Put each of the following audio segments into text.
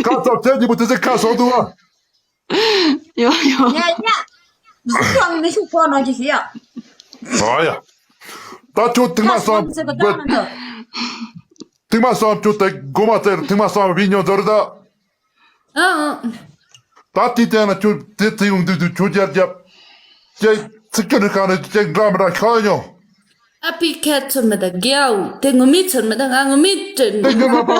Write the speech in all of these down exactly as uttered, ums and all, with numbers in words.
ཁ་ཚོགས་བྱས་ཀྱི་པོ་དེ་ཚེ་ཁ་སོང་འདུག་ཨ། ཡོ་ཡོ། ཡ་ཡ། གཟུགས་ཁམས་མི་ཤུགས་ཕོག་གནང་རྒྱུ་ཞིག་ཡ། ཨ་ཡ། ད་ཁྱོད་ཐེངས་མ་སོང་བོད། ཐེངས་མ་སོང་ཁྱོད་དེ་སྒོ་མ་བཙལ་ཐེངས་མ་སོང་བི་ཉོ་ཛོར་ད། ཨ་ཨ། ད་དེ་བལྟས་ན་ཁྱོད་དེ་ཚེ་ཡོང་དུས་དུས་ཁྱོད་རྒྱབ་རྒྱབ། ཅེ་ཚིག་ཁྱོད་ནི་གང་ནས་ཅེ་འདྲ་མི་འདྲ་ཤོད་ཉོ། ཨ་ཕི་ཁ་ཚོར་མི་ད་རྒྱའུ་དེ་ངུ་མི་ཚོར་མི་ད་ང་ངུ་མི་དྲན། ཏིང་ཁྱོད་ལོ་པ་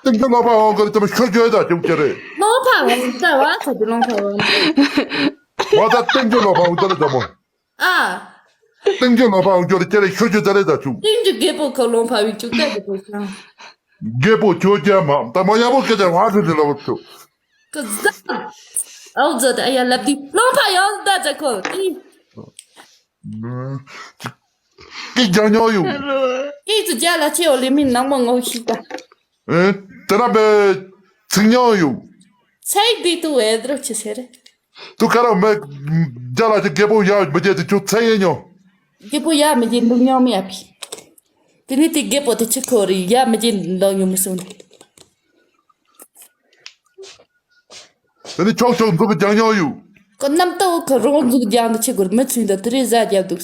ཏིང་ཁྱོད་ལོ་པ་འོང་གི་རེད་དམ་ཤོད་རྒྱུ་ཡོད་ད་ཅུང་ཅེ་རེད། ལོ་པ་འོང་ད་བ་ཚ་དུ་ལོང་པ་འོང་། མ་ད་ཏིང་ཁྱོད་ལོ་པ་འོང་ད་རེད་དམ་མོ། ཨ། ཏིང་ཁྱོད་ལོ་པ་འོང་རྒྱུ་རེད་ཅེ་རེད་ཤོད་རྒྱུ་ད་རེད་ད་ཅུང་། ཏིང་ཁྱོད་རྒད་པོ་ཁོ་ལོང་པ་བི་ཅུག་ད་རྒད་པོ་ཤང་། རྒད་པོ་ཁྱོད་རྒྱ་མ་ད་མ་ཡག་པོ་སྐད་ཆ་བ་ཁྲི་ཁྲི་ལ་བ་ཁྱོད། ཀི་ཟ། ཨའུ་ཛ་ད་ཨ་ཡ་ལབ་དུས་ལོང་པ་ཡོང་ད་ཛ་ཁོ་ཏི། ཀི་རྒྱག་མྱོང་ཡོད། ཀི་ཙི་རྒྱ་ལ་ཆེ་འོ་ལེ་མི་ནང་མ་ངོ་ཤི་ད། ཨེ། དེ་ར་བའི་ཚིག་མྱོང་ཡོད། ཚེག་འདི་དུ་ཨེ་དྲོ་ཆི་ཟེར། དུ་ཁ་ར་མེ་རྒྱ་ལ་ཆེ་རྒད་པོ་ཡ་མི་རྒྱལ་དུ་ཆུ་ཚེག་ཡེ་མྱོང་། རྒད་པོ་ཡ་མི་རྒྱལ་འདུག་མྱོང་མི་ཡ་ཕི། དེ་ནི་དེ་རྒད་པོ་དེ་ཆི་ཁོ་རི་ཡ་མི་རྒྱལ་འདུག་ཡོང་མི་སོང་། དེ་ནི་ཆོག་ཆོག་འཛུགས་རྒྱག་མྱོང་ཡོད། ཁོ་རྣམ་རྟོག་ཁོ་རང་འཛུགས་རྒྱག་འདི་ཆི་དགོས་མི་ཚུན་ད་དེ་རེས་ཟ་རྒྱབ་འདུག་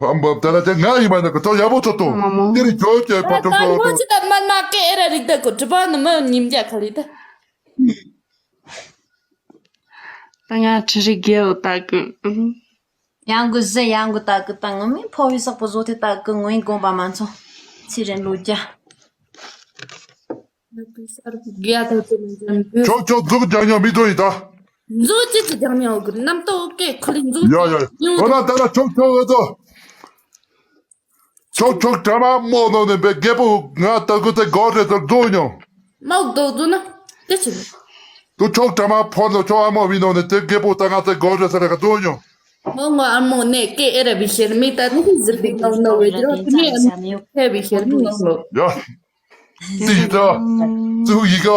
ཨམ་བབ་དེ་ལ་དེ་ང་ཡིན་པ་ན་ཁོ་ཚོ་ཡག་པོ་ཚོ་ཏོ། དེ་རིང་ཇོ་ཅེ་ཕ་ད་ཅོ་ད་ཅོ་ངོ་ཅི་ད་མ་ན་ཀེ་ཨེ་ར་རིག་ད་ཁོ་གྲི་པ་ནི་མི་ཉིམ་རྒྱ་ཁ་རི་ད། ད་ང་ཁྲི་རི་རྒྱལ་བོ་ད་གི། ཡང་གི་ཟེ་ཡང་གི་ད་གི་ད་ངི་མི་ཕོ་བི་སག་པོ་བཟོ་དེ་ད་གི་ངོ་ཡི་དགོངས་པ་མ་ཚོ། ཚི་རེ་ལོ་རྒྱ། ཆོག་ཆོག་འཛུགས་རྒྱག་ཉོ་མི་འདོད་ཡིན་ད། འཛུགས་ཅི་ཅི་རྒྱག་ཉོ་གི་རྣམ་རྟོག་ཀེ་ཁོ་ལི་འཛུགས་ཡ་ཡ་ཉོ་ཡ་ད་ན་ཆོག་ཆོག་འོ་ཚོ། ཆོག་ཆོག་དྲ་མ་མོ་ནོ་ནས་བེ་རྒད་པོ་ང་ད་གུ་ཚེ་གོ་རེ་ཚར་འཛུགས་ཉོ། མོག་རྡོག་རྡོག་ན་དེ་ཆི་རེད། དུ་ཆོག་དྲ་མ་ཕོ་ནོ་ཆོག་ཨ་མོ་བི་ནོ་ནས་དེ་རྒད་པོ་ད་ང་ཚེ་གོ་རེ་ཚར་ག་འཛུགས་ཉོ། མོ་ངོ་ཨ་མོ་ནས་ཀེ་ཨེ་ར་བི་ཤེར་མི་ད་ནི་ཧི་ཟིར་བི་ནོ་ནོ་བེ་དེ་རོ་དེ་ནི་ཨ་མོ་ཧེ་བི་ཤེར་མི་ནོ་ནོ། ཡ། དེ་ཡི་ད། ཙུ་ཡི་ག་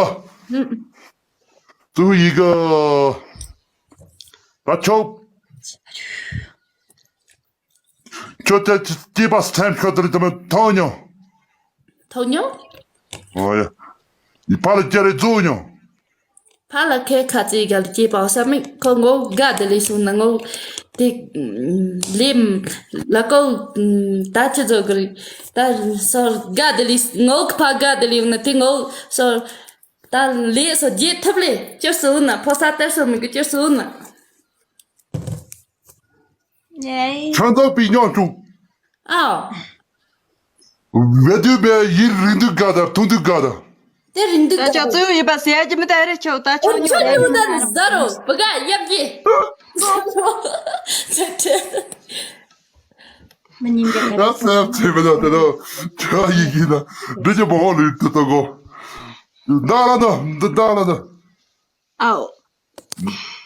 ཙུ་ཡི་ག་ད་ཆོག་ཁྱོད་ཀྱི་སྐྱེས་པ་སེམས་ཤོར་དེར་དེ་མོ་ཐོག་ཉོ། ཐོག་ཉོ། ཨོ་ཡ། ཡི་ཕ་ལ་ཅེ་རེ་བཙུགས་ཉོ། ཕ་ལ་ཁའི་ཁ་ཚིག་ག་ལ་སྐྱེས་པ་བསམ་མེད་ཁོ་ངོ་དགའ་བདེ་ལེ་སོང་ན་ངོ་དེ་ལེམ་ལ་ཀོ་ད་ཅི་བཟོ་གི་རེད་ད་སོར་དགའ་བདེ་ལེ་ངོ་ཕ་དགའ་བདེ་ལེ་ཡོང་ན་དེ་ངོ་སོར་ད་ལེ་སོ་རྒྱས་ཐབས་ལེ་ཅི་སོ་ན་ཕོ་ས་དར་སོ་མི་གི་ཅི་སོ་ན། ཆང་ཐོག་པི་ཉོག་བཅུག་ཨའོ། བེ་དུ་བེ་ཡིན་རིང་དུ་དགའ་དང་ཐུང་དུ་དགའ་དང་། དེ་རིང་དུ་ད་དགའ་ཅག་ཚོ་ཡོད་པ་ཟེར་གྱི་མི་ད་རེ་ཆོག་ད་ཆོག་ཉོ་ཆོག་ཉོ་ད་ཟ་རོ་བུ་ག་ཡབ་ཀྱི། མི་ཉིན་གྱི་ཡ་སེམས་ཚེ་མི་ད་དེ་ནོ་ཆོག་ཡིན་གྱི་ན་འདི་ཅི་བོ་ལུས་དུ་དོ་གོ། ད་ལ་ནོ་འདི་ད་ལ་ནོ། ཨའོ།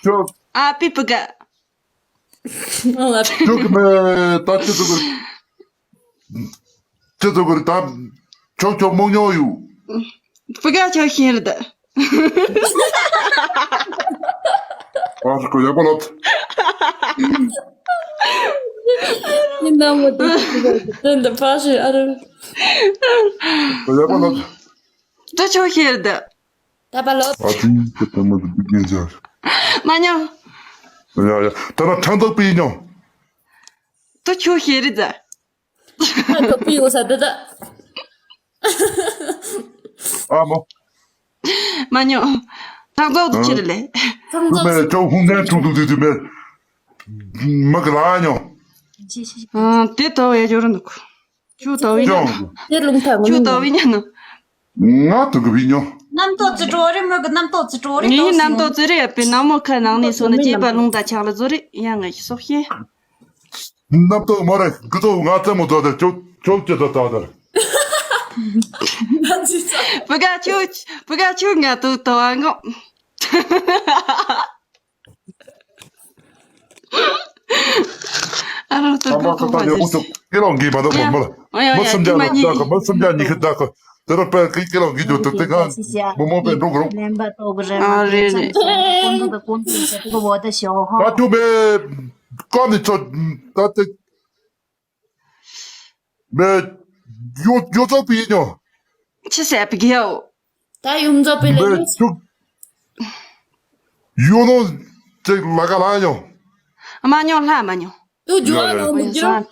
ཅོ། ཨ་པི་པི་ག་ཨ་ལ་པི། ཅོ་གི་མེ་ད་ཅི་ཙུ་གུར། ཅི་ཙུ་གུར་ད། ཆོག་ཆོག་མོག་ཉོ་ཡུ། པི་ག་ཆོག་ཤེས་རེད་ད། ཨ་ཁོ་ཡག་པོ་ལོབ། ཡིན་ད་མོ་དེ་དེ་འདི་ཕ་ཤི་ཨ་རུ། ཁོ་ཡག་པོ་ལོབ། ད་ཆོག་ཤེས་རེད་ད། ད་པ་ལོ། ཨ་ཙི་ཁྱེད་ལྟ་མ་ཟིག་འདི་རྒན་ཆགས། མ་ཉོ། ཡ་ཡ་ད་ན་ཁྲང་ཐོག་པི་ཉོ། ད་ཆོག་ཤེས་རེད་ད། ཁྲང་ཐོག་པི་ཡོད་ས་འདི་ད། ཨ་མོ། མ་ཉོ། ཁྲང་ཐོག་ཏུ་ཁྱེར་ལེ། ཁྲང་ཐོག་མེ་ཅོ་ཧུང་ནན་ཁྲུང་ཐུང་དུ་དུ་མེ། མ་གི་ར་ཉོ། ཨ་དེ་ཏོ་ཡ་ཇོ་རུ་ནུག་ཆུ་དོ་བི་ཉོ། དེ་རླུང་ཐག་ཆུ་དོ་བི་ཉོ་ནོ། ང་དུ་གི་བི་ཉོ། རྣམ་རྟོག་ཙི་དྲོ་རེ་མོ་གི་རྣམ་རྟོག་ཙི་དྲོ་རེ་ངའི་རྣམ་རྟོག་ཙི་རེ་ཡ་པའི་ནག་མོ་ཁ་ནང་ནས་སོ་ནི་རྗེས་པ་རླུང་དང་ཆག་ལ་ཛོ་རེ་ཡ་ང་ཞིག་སོག་ཤེ། རྣམ་རྟོག་མོ་རེ་གི་ཏོ་ང་ཙེ་མོ་ཏོ་དེར་ཆོ་ཆོ་ཅི་ཏོ་ཏོ་དེར། བུ་ག་ཆུ་བུ་ག་ཆུ་ང་དུ་དོ་ཨ་ངོ། ཨ་རོ་ཏོ་ཏོ་ཏོ་ཏོ་ཡོ་ཏོ་ཀི་ལོ་གི་མ་ཏོ་མོ་མོ་མོ་སུམ་ཇ་ནི་ད་ཁོ་མོ་སུམ་ཇ་ནི་ཁི་ད་ཁོ་དེ་རོ་པེ་ཀི་ཀི་ལོ་གི་ཏོ་ཏོ་ཏེ་ག་མོ་མོ་པེ་རུག་རུག་ཨ་རེ་རེ། ད་ཏུ་མེ་ཀོ་ནི་ཚོ་ད་ཏེ་མེ་ཡོ་ཡོ་ཚོ་པི་ཉོ། ཆི་སེ་པི་གེའོ། ད་ཡུམ་ཛོ་པི་ལེ་ནི། ཡོ་ནོ་ཅིག་ལ་ཀ་ལ་ཡོང་། མ་ཉོ་ལྷ་མ་ཉོ། ཏུ་ཇུ་ཨ་ལོ་མི་ཇུ།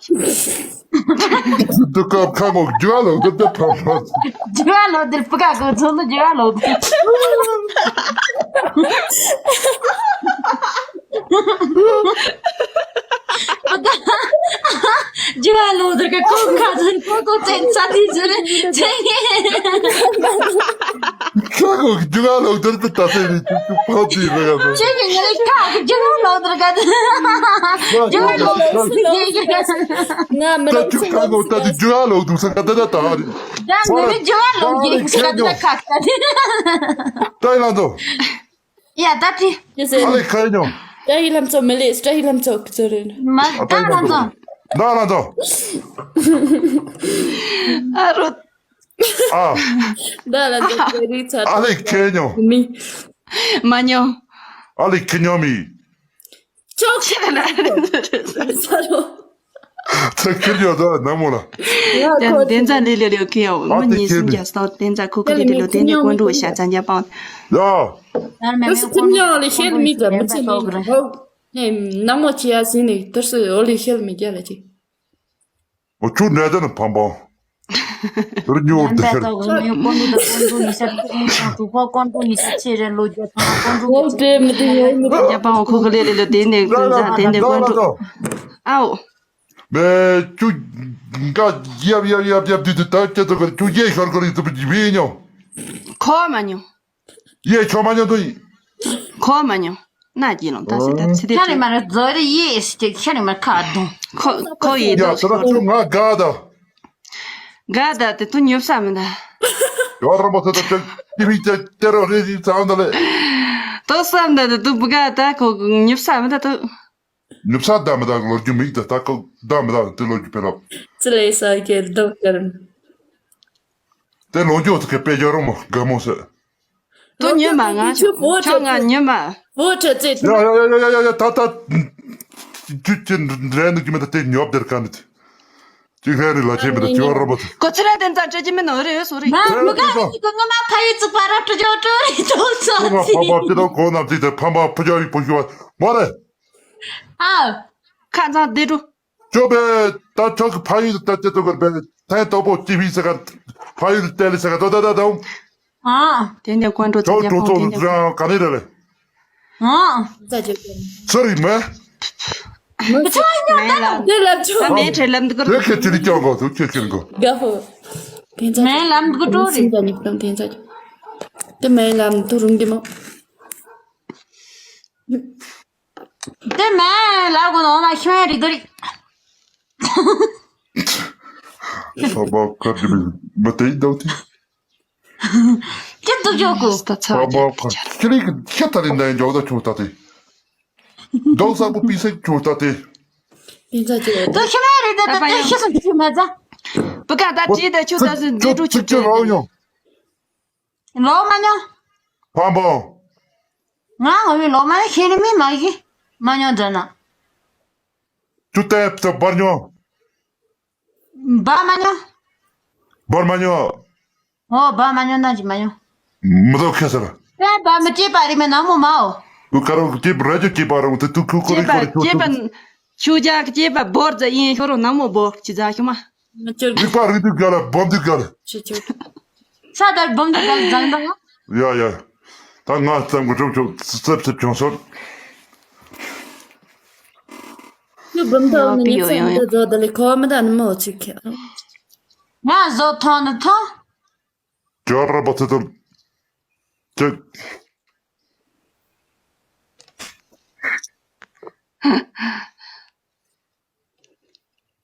ཏུ་ཀ་ཁ་མོ་ཇུ་ཨ་ལོ་ཏུ་ཏུ་ཕ་ཕ། ཇུ་ཨ་ལོ་དེར་པུ་ཀ་གོ་ཚོ་ནི་ཇུ་ཨ་ལོ་དེར། ཇུ་ཨ་ལོ་དེར་ཀ་ཀོ་ཁ་ཚོ་ཀོ་ཀོ་ཚེ་ཚ་དི་ཚེ་རེ་ཚེ་ངེ། ཁྱོད་ཀྱི་རྒྱུ་ང་ལོག་དེར་དུ་ད་སེ་རི་ཅུ་ཅུ་ཕོ་དི་རེ་ག་ཟེར། ཁྱོད་ཀྱི་ངའི་ཁ་གི་རྒྱུ་ང་ལོག་དེར་ག་དེ། རྒྱུ་ང་ལོག་དེར་ག་དེ། ང་མི་ད་ལོག་ཅུ་ཁ་ལོག་ད་དུ་རྒྱུ་ང་ལོག་དུ་ས་ག་ད་ད་ད་རི། ད་ངའི་རྒྱུ་ང་ལོག་གི་ས་ག་ད་ད་ཁ་ད་དེ། ད་ཡིན་ལ་འདོ། ཡ་ད་དེ། ཨ་ལེ་ཁ་ཡིན་ཉོ། ད་ཡི་ལམ་ཚོ་མི་ལེ་ད་ཡི་ལམ་ཚོ་གི་ཚོ་རེ། མ་ད་ལ་འདོ། ད་ལ་འདོ། ཨ་རོ། ཨ། ད་ལ་འདོ་ཀེ་རི་ཚ། ཨ་ལེ་ཁེ་ཉོ། མི། མ་ཉོ། ཨ་ལེ་ཁེ་ཉོ་མི། ཅོག་ཤ་ལ་ས་རོ། ཚ་ཁེ་ཉོ་ད་ནམ་མོ་ལ། ཡ་ཁོ་དེ་ཚ་ལེ་ལེ་ལེ་ཁེ་ཡོ། མི་ཉིས་སུམ་བརྒྱ་སྟོང་དེ་ཚ་ཁོ་ཁེ་ལེ་ལེ་ལོ་དེ་ནི་ཀོན་འགྲོ་ཤ་ཚ་ཉ་པང་། ཡ། ཡ་མེ་མེ་ཀོན་འགྲོ་ཤ་ལེ་མི་ཚ་མི་ཚེ་ལེ་ཧོ། ནམ་མོ་ཅི་ཡ་སི་ནི་དུར་སི་འོ་ལེ་ཤེལ་མི་རྒྱ་ལ་ཅི། འོ་ཆུ་ནད་ལྡན་ཕམ་པ། དུར་ཉོར་དུ་ཤར། ཀོན་འགྲོ་དང་ཀོན་འགྲོ་ནི་ཤར་ཀོན་འགྲོ་དང་དུ་ཕོ་ཀོན་འགྲོ་ནི་ཤར་ཆེ་རེ་ལོ་རྒྱ་དང་ཀོན་འགྲོ་གི་ཆེ་རེ་ལོ་རྒྱ་པང་ཁོ་གི་ལེ་ལེ་ལོ་དེ་ནས་ཀུན་ཟ་དེ་ནས་ཀོན་འགྲོ། ཨའོ། མེ་ཆུ་འགའ་ཡབ་ཡབ་ཡབ་ཡབ་དུས་དུ་ད་ཅེ་ཚོ་གི་ཆུ་རྒྱས་ཤོར་གི་རིགས་ཚོ་བི་ཉོ། ཁོ་མ་ཉོ། ཡེ་ཆོ་མ་ཉོ་དུ་ཡིན། ཁོ་མ་ཉོ། ན་ཅི་ལོང་ད་སི་ད་སི་དེ་ཁྱེད་རེ་མ་རེ་ཛོ་རེ་ཡེ་སི་ཏེ་ཁྱེད་རེ་མ་ཁ་རྡུང་། ཁོ་ཁོ་ཡེ་ཡ་དོ་ད་ཆུ་ང་དགའ་ད། དགའ་ད་དེ་ཐུ་ཉོབ་ས་མི་ད། ཡོ་ར་མོ་ད་ད་ཅག་ཏི་བི་ཏེ་ཏེ་རོ་རེ་རེ་ཚ་འདི་ལེ། དོ་བསམ་ད་དེ་དུ་བུ་དགའ་ད་ཁོ་ཉོབ་ས་མི་ད་དུ། ཉོབ་ས་ད་མི་ད་ལོ་རྒྱུ་མིག་ད་ད་ཁོ་ད་མི་ད་དེ་ལོ་རྒྱུ་ཕེ་རོ། ཙི་ལེ་ས་ཀེ་རྡོ་ཀེ་ར། དེ་ལོ་རྒྱུ་ཐུ་ཁེ་པེ་རྒྱ་རོ་མོ་དགའ་མོ་ས། དོ་ཉོན་མ་ང་ཆོ་ང་ཉོན་མ། བོ་ཁྲ་ཚེ། ཡ་ཡ་ཡ་ཡ་ཡ་ད་ད། ཅུ་ཅི་འདྲེ་ནུ་ཅི་མེད་ད་དེ་ཉོབ་དེར་ཀ་ནི། ཅི་ཧེ་རི་ལ་ཅི་མེད་ད་ཅི་བ་ར་བ། ཀོ་ཚི་ར་དེ་ཙ་ཅི་མེད་ནོ་རེ་སོ་རེ། མ་མི་ག་ནི་ཀོ་ང་མ་ཕ་ཡི་ཙི་པ་ར་ཏུ་ཇོ་ཏུ་རེ་ཏོ་ཚ་ཅི། ཕ་བ་ཅི་ད་ཁོ་ན་ཅི་ད་ཕ་མ་ཕ་ཇ་ཡི་ཕོ་ཤུ་བ་མ་རེ། ཨ། ཁ་ཚང་དེ་ཏུ། ཅོ་པེ་ད་ཆོག་གི་ཕ་ཡུལ་ད་ཅི་ཏོ་གར་པེ་ཐེ་ཏོ་པོ་ཅི་བི་ས་གར་ཕ་ཡུལ་ཏེ་ལི་ས་གར་ཏོ་ད་ད་ད་འུ། ཨ། དེ་ནས་ཀོན་ཀྲོ་ཅོ་ཙ་ཅོ་ཅོ་ཙ་ག་ནི་རེ་རེ། ཨ། ཙ་ཅོ་ཅོ། སོ་རི་མེ། མི་ཚོ་ཉོ་ད་ལ་དེ་ལ་ཆོ། ད་མེ་ཁྲེ་ལམ་དུ་ཀོ། དེ་ཁེ་ཅི་རི་ཀྱང་གོ་ཚུ་ཁེ་ཁེ་གོ། ག་ཧོ། དེ་ཚ་མེ་ལམ་དུ་ཀོ་ཀྲོ་རི། སིམ་ད་ཉིག་དང་དེ་ཚ་ཅོ། དེ་མེ་ལམ་དུ་རུང་དེ་མོ། དེ་མེ་ལ་གོ་ནོ་མ་ཤོན་རི་དོ་རི། ས་བ་ཁ་དེ་མི་དེ་ཡིན་དོ་དེ། ཁྱེད་དུ་ཇོ་གོ། ས་བ་ཁ་ཁྱེད་རིག་ཁྱེད་ད་རིང་ད་ཡིན་ཇོ་ད་ཆུང་ད་དེ། དོ་ས་བུ་པི་སེ་ཆུང་ད་དེ། དེ་ཚ་ཅོ། དོ་ཤི་མེ་རི་དེ་ད་དེ་ཤི་སུ་ཆུ་མ་ཚ། བུ་ག་ད་ཅི་ད་ཆུ་ད་སུ་མཛེས་སྒྲོ་ཆུ་ཆུ་ཆུ་རོ་ཡོང་། ལོ་མ་ཉོ། ཕམ་པོ། ང་ངོ་མི་ལོ་མ་ཤེས་ནི་མི་མ་གི་མ་ཉོ་འདྲ་ན། ཅུ་ཏེ་ཙ་བར་ཉོ། བ་མ་ཉོ། བར་མ་ཉོ། ཨོ་བ་མ་ཉོ་ན་ཅི་མ་ཉོ། མི་དོ་ཁེ་སར། ཨེ་བ་མི་སྐྱེས་པ་རི་མེ་ན་མོ་མའོ། ཨུ་ཀ་རོ་སྐྱེས་པ་ར་ཅོ་སྐྱེས་པ་ར་འུ་ཏེ་ཏུ་ཁུ་ཁོ་རི་ཁོ་རི་ཁོ་ཏུ། ཆུ་རྒྱག་སྐྱེས་པ་བོར་ཛ་ཡིན་ཤོ་རོ་ན་མོ་བོ་ཅི་ཛ་ཤོ་མ། མི་ཅོ་རིག་པ་རིག་དུས་ག་ལ་སྦོམ་དུས་ག་ལ། ཤི་ཅོ། ས་དར་སྦོམ་དུས་ག་ལ་ཛང་དང་། ཡ་ཡ། ད་ང་ཙམ་གི་གྲུབ་ཆོག་ཙབ་ཙབ་བྱུང་སོང་། ཁྱོད་སྦོམ་དུ་ནི་ནི་ཙམ་དུ་ཛོ་ད་ལི་ཁོ་མི་ད་ནི་མོ་ཅིག་ཁྱེར། ང་ཟོ་ཐོང་ནི་ཐོང་། ཇོ་ར་པ་ཚེ་ཐོ། ཅིག་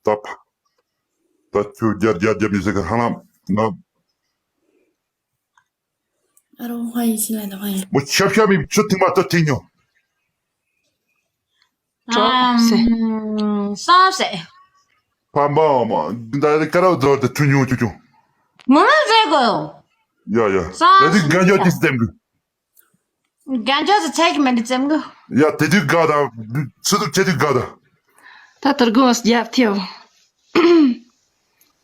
ད་ཕ། ད་ཆུ་རྒྱ་རྒྱ་རྒྱ་མི་ཟེར་གི་ཧ་ལམ་ང་། ཨ་རོ་ཧ་ཡིན་ཤི་ལ་ད་ཧ་ཡིན། མོ་ཤབ་ཤབ་མི་ཆུ་ཐིག་མ་ཏོ་ཐིག་ཉོ། ཅོག་སེ། སོང་སེ། ཕམ་པ་མ་ད་རེ་ཀ་ར་རྡོ་དེ་ཆུ་ཉོ་ཆུ་ཆུ། ངོ་མ་ཟེར་གོ། ཡ་ཡ། སོང་སེ། ད་དེ་གན་ཇོ་ཅི་སྟེམ་གི། རྒན་ཅོག་ཙེ་ཚད་ཀྱི་མི་འདི་ཙམ་གི། ཡ་དེ་དུས་དགའ་དང་ཚུ་དུ་ཆེ་དུས་དགའ་དང་། ད་དུར་དགོངས་རྒྱབ་ཐེའོ།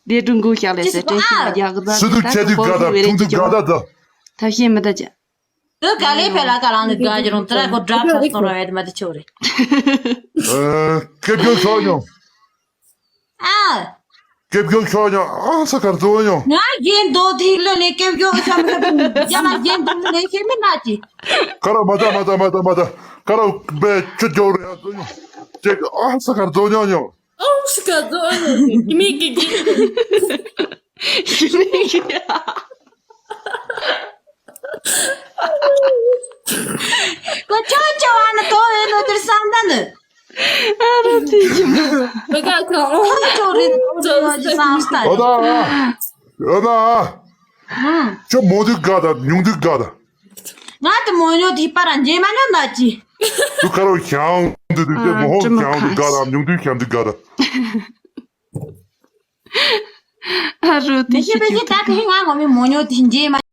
དེ་སྒྲུང་དགོས་ཤག་ལས་ཟེར་དྲན་ཤེས་ལ་རྒྱག་གི་ཚུ་དུ་ཆེ་དུས་དགའ་དང་ཐུང་དུས་དགའ་དང་ད། ཐབས་ཤེས་མི་ལྟ་ཅི། དུ་ག་ལེ་ཕེ་ལ་ཀ་ལང་ནི་ག་ཇི་རུང་ཏྲ་གོ་ཌྲ་ཕ་སོ་ར་ཡད་མ་དི་ཆོ་རེ། ཨ། སྐད་རྒྱག་ཆོག་ཉོ། ཨ། སྐད་རྒྱག་ཆོག་ཉོ། ཨ་ས་གར་ཚོ་ཉོ། ང་རྒན་དོ་དི་ལོ་ནས་སྐད་རྒྱག་ཆོག་མི་ཐུབ། ཡ་མ་རྒན་དོ་ལོ་ནས་ཤེས་མི་ན་ཅི། ཀ་ར་མ་ད་མ་ད་མ་ད་མ་ད། ཀ་ར་བེ་ཆུ་རྒྱག་རེ་ཡ་ཚོ་ཉོ། ཅེག་ཨ་ས་གར་ཚོ་ཉོ་ཉོ། ཨོ་ཤི་ཀ་ཛོ་ཨ་ནི་ཀི་མི་ཀི་ཀི། ཤི་ནི་ཀི་ཡ། ཁོ་ཅོ་ཅོ་ཨ་ནི་ཏོ་ཨེ་ནོ་དེར་སང་ད་ནི། ཨ་ར་དེ་ཡིན་མ། བེ་ག་ཁ་ཨོ། ཁོ་ཅོ་རེད་ཨོ་ཅོ་ཨ་ཅི་སང་སྟ། ཨོ་ད་ཨ། ཨོ་ད་ཨ། ཧུམ། ཅོ་མོ་དུ་ག་ད་ཉུང་དུ་ག་ད། ང་དེ་མོ་ཉོ་དེ་པ་ར་འཇེ་མ་ཉོ་ན་ཅི། དུ་ཁ་རོ་ཤང་དུ་དུ་ཅོ་མོ་ཧོ་ཤང་དུ་ག་ད་ཉུང་དུ་ཤང་དུ་ག་ད། ཨ་རོ་དེ་མི་ཤེས་པའི་ཤེས་ད་དེ་ང་ངོ་མི་མོ་ཉོ་དེ་འཇེ་མ་